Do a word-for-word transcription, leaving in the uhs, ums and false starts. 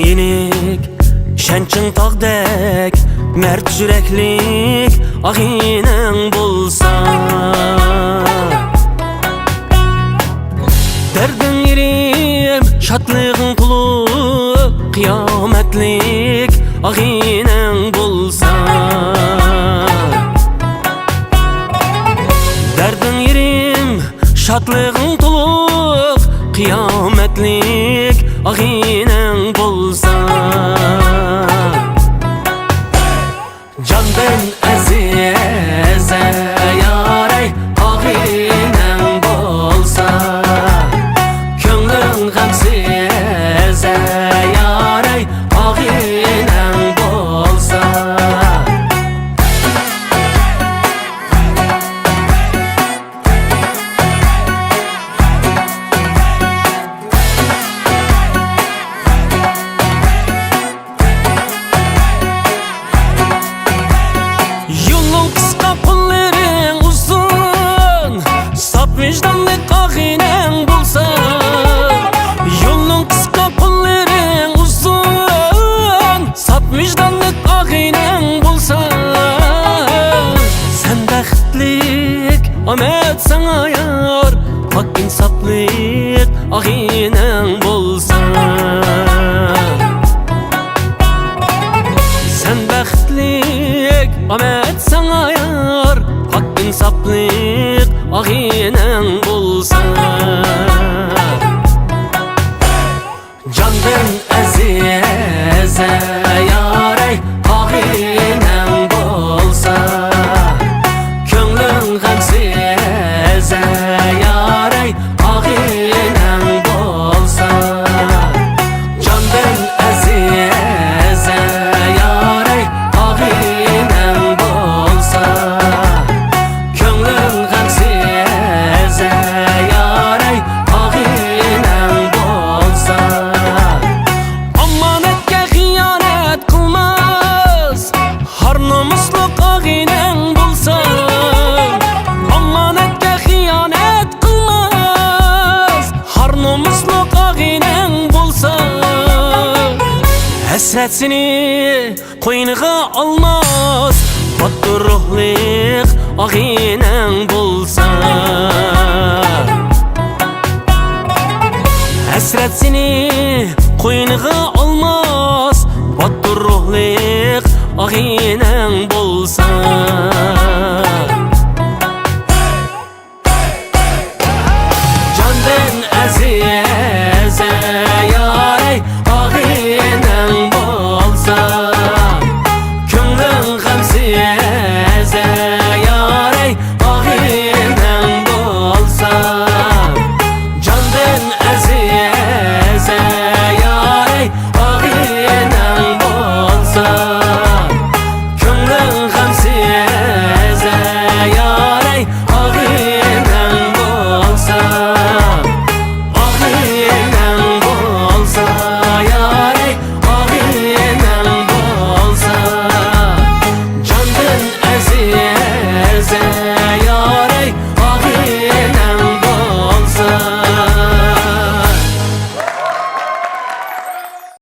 يېنىك، ئىشەنچىڭ تاغدەك، مەرد يۈرەكلىك ئاغىنەڭ بولسا. دەردىڭ يېرىم، شادلىقىڭ تولۇق، قىيامەتلىك ئاغىنەڭ بولسا. دەردىڭ يېرىم، شادلىقىڭ تولۇق، قىيامەتلىك ئاغىنەڭ بولسا. جاندىن ئەزىز يارەي، ئاغىنەڭ بولسا. كۆڭلۈڭ غەمسىز يارەي، ئاغىنەڭ بولسا. يولۇڭ قىسقا، قوللىرىڭ ئۇزۇن، ساپ ۋىجدانلىق ئاغىنەڭ بولسا. يولۇڭ قىسقا، قوللىرىڭ ئۇزۇن، ساپ ۋىجدانلىق ئاغىنەڭ بولسا. سەن بەختلىك، ئامەت ساڭا يار، پاك ئىنساپلىق ئاغىنەڭ بولسا. سەن بەختلىك، ئامەت ساڭا يار، پاك ئىنساپلىق ئاغىنەڭ بولسا. جاندىن ئەزىز يارەي، ئاغىنەڭ بولسا. كۆڭلۈڭ غەمسىز يارەي، ئاغىنەڭ بولسا. جاندىن ئەزىز يارەي، ئاغىنەڭ بولسا. كۆڭلۈڭ غەمسىز يارەي، ئاغىنەڭ بولسا. ئامانەتكە خىيانەت قىلماس، ھار نومۇسلۇق ئاغىنەڭ بولسا. ئامانەتكە خىيانەت قىلماس، ھار نومۇسلۇق ئاغىنەڭ بولسا. ھەسرەت سېنى قوينىغا ئالماس، باتۇر روھلۇق ئاغىنەڭ بولسا. ھەسرەت سېنى قوينىغا ئالماس، باتۇر روھلۇق ئاغىنەڭ